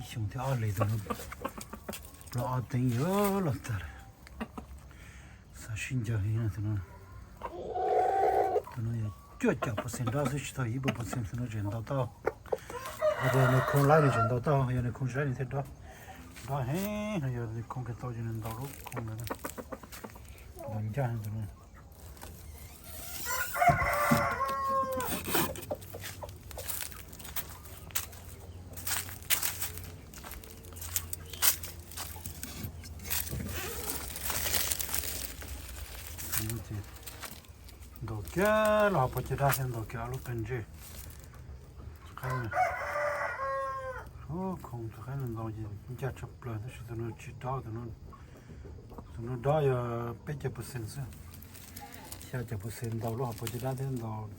Xyoo thiab ob hlis tus no plaub ob teev yuav los tag lawm. Xav sib ncaws heev tus no. Tus no yog cuaj caum percent dob xwb, tsis tau yim pua percent, tus no tseem ntaus tau. Yog nws khoo laib nws tseem ntaus tau, yog nws khoo tsis laib nws thiaj dob. Dob heev, yog nws khoo kawg tau ces nws ntaus lub khoo ntawd, ntaus ncaj tus no. Ntaus kiag los hauv paus caj dab thiab ntaus kiag ob lub qab ntsej. Khoo tus qab nws ntaus ces ncaj tshaj plaws tab sis tus no tsis dob, tus no dob yog peb caug percent xwb, xya caum percent ntaus lub hauv paus caj dab thiab ntaus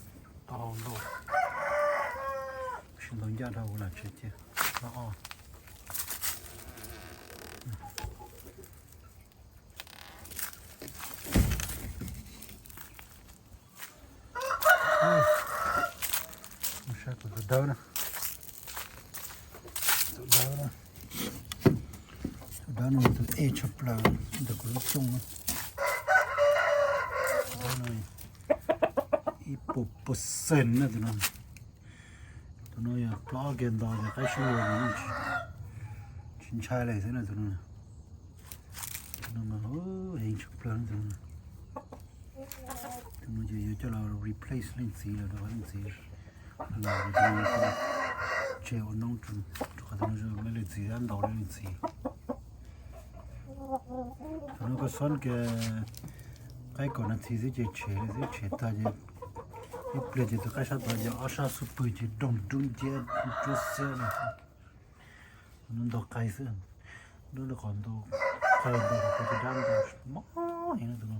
tau hau ntau, tab sis ntaus ncaj dhau lam tsev cia. Ob ob Saib kuv tus dawb na, tus dawb na, tus dawb no tus ej tshaj plaws ntawm kuv lub cooj na. Tus dawb no ib puas percent na tus no. Tus no yog plaub kiag ntaus ces qaib sib luag, tsis ntshai li xwb na tus no. Tus no mas heev tshaj plaws tus no. Tus no ces yuav coj los replace leej txiv los rau qhov leej txiv los tseg ua noob, rau qhov tus no leej txiv dab ntaus li leej txiv. Tus no koj xob kiag qaib kaum nas this xwb ces tshem li xwb, tshem tag ces ib pliag ces tus qaib sab tod ces ob sab xub pwg ces doog dub nciab dub xiab li. Tus no ntaus qais xwb, dub li qos ntaus qais, ntaus qhov caj dab ntaus mob heev tus no.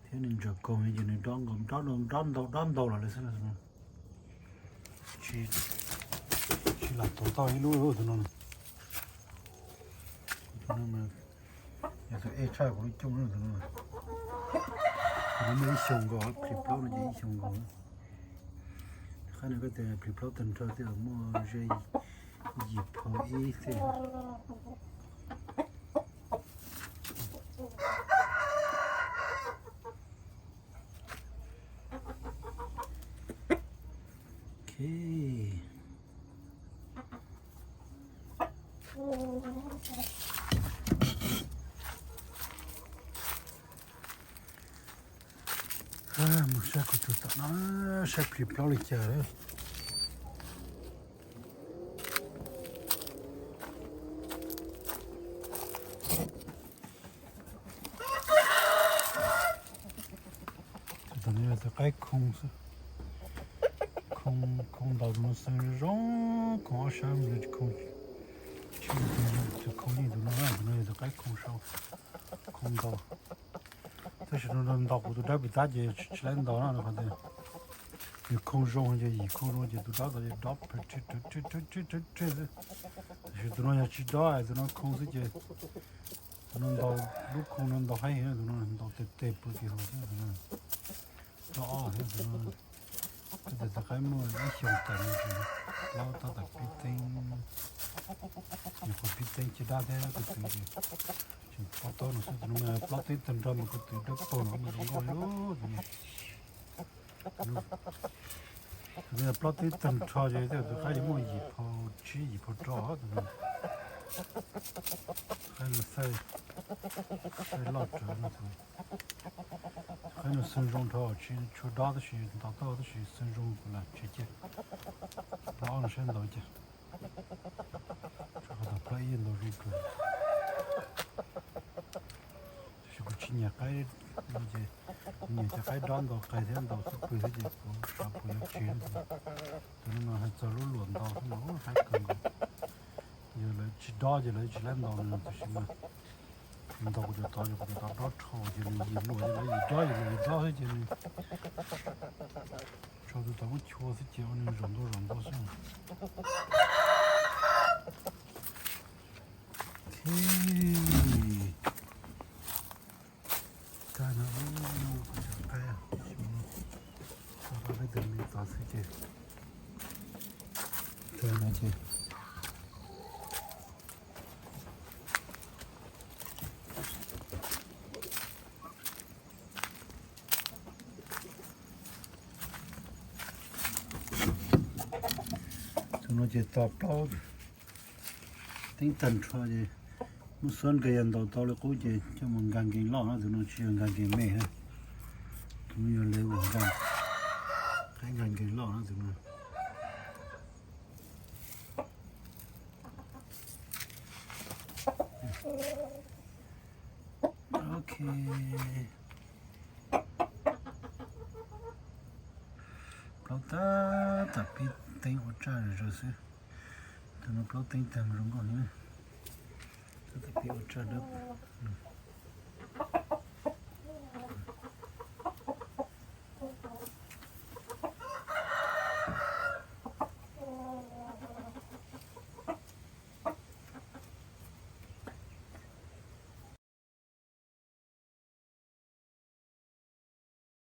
Thiab nws ntsaws kaus ces nws dob nkaus, dob ntaus, dob ntaus los lawm xwb no. Tsis, tsis lam tuav tau ib lub tus no. Tus no yog tus ej tshaj kuv lub cooj tus no. Tus no muaj ib xyoos nkaus, plis plaub no ces ib xyoos nkaus. Qab no koj tias plis plaub tag nrho thiaj muaj ze yim phau ib xwb. Ok. Mus saib kuv tus tom no, saib plis plaub li cas lawm. Tus no yog tus qaib khoo xwb. Khoo, khoo ntaus tus no xwb zoo, khoo ob sab mus tsis khoo, tsis tus khoo yeej tus no, tus no yog tus qaib khoo sau, khoo ntaus. Tab sis no ntaus kuv tus dab pis tab ces tsis laib ntaus na, qhov tias nws khoo zoo ces yim khoo zoo ces tus dab tod ces dob pes tseg tseg tseg xwb. Tab sis tus no yog tsis dob, tus no khoo xwb ces tus no ntaus, lub khoo no ntaus haib heev, tus no ntaus tes tes pw kiag hauv xwb. Tus no plaub ob thiab, tus no tab sis tus qaib muaj ib xyoos tawm no ces plaub tab tom pib teeb, nyuam qhuav pib teeb caj dab thiab ko tw ces tseem plaub taub no xwb. Tus no mas plaub teeb tag nrho mas ko tw dawb paug no mas zoo nkauj li tus no. Tus no yog plaub teeb tag nrho ces thiaj tus qaib yuav muaj yim phau tsib yim phau rau tus no. Qaib no xaij, xaij loj rawv no tus no. Qaib no xwb zoo dhau, tsis tshua dob tab sis ntaus tau tab sis xwb zoo kuv lam tsev cia. Plaub no saib ntaus cas. Tsuas qhov tom plaub ib ntaus zoo kawg. Tab sis kuv tsis nyiam qaib no ces, nyiam cov qaib dob ntaus qais thiab ntaus xub pwg thiab ces kuv xav puas yuav tsev no. Tus no mas hais txog lub luam ntaus xwb mas haib kawg nkaus. Yog lawv tsis dob ces lawv tsis laib ntaus no, tab sis mas ntaus kuv cov tod, kuv cov tod dob rho ces nws yim luam ces lawv yim dob yim luam yim dob xwb ces nws tso tus tod muab chua xwb ces ua nws zaum ntua zaum ntua xwb. Ok. Tag no, kuv cov qaib, xyoo no tso rau peb tus me tod xwb ces tag no ces Ces tos plaub teeb tag nrho ces muab xuab nqis ntaus tau li qub ces coj mus nkag nkees loj na, tus no tsis yog nkag nkees me na. Tus no yog level nkag, qhib nkag nkees loj na tus no. Ok. Plaub tab tom pib teeb ua tsaj zog xwb. Tus no plaub teeb tag zoo nkauj heev. Tab tom pib ua tsaj dawb paug.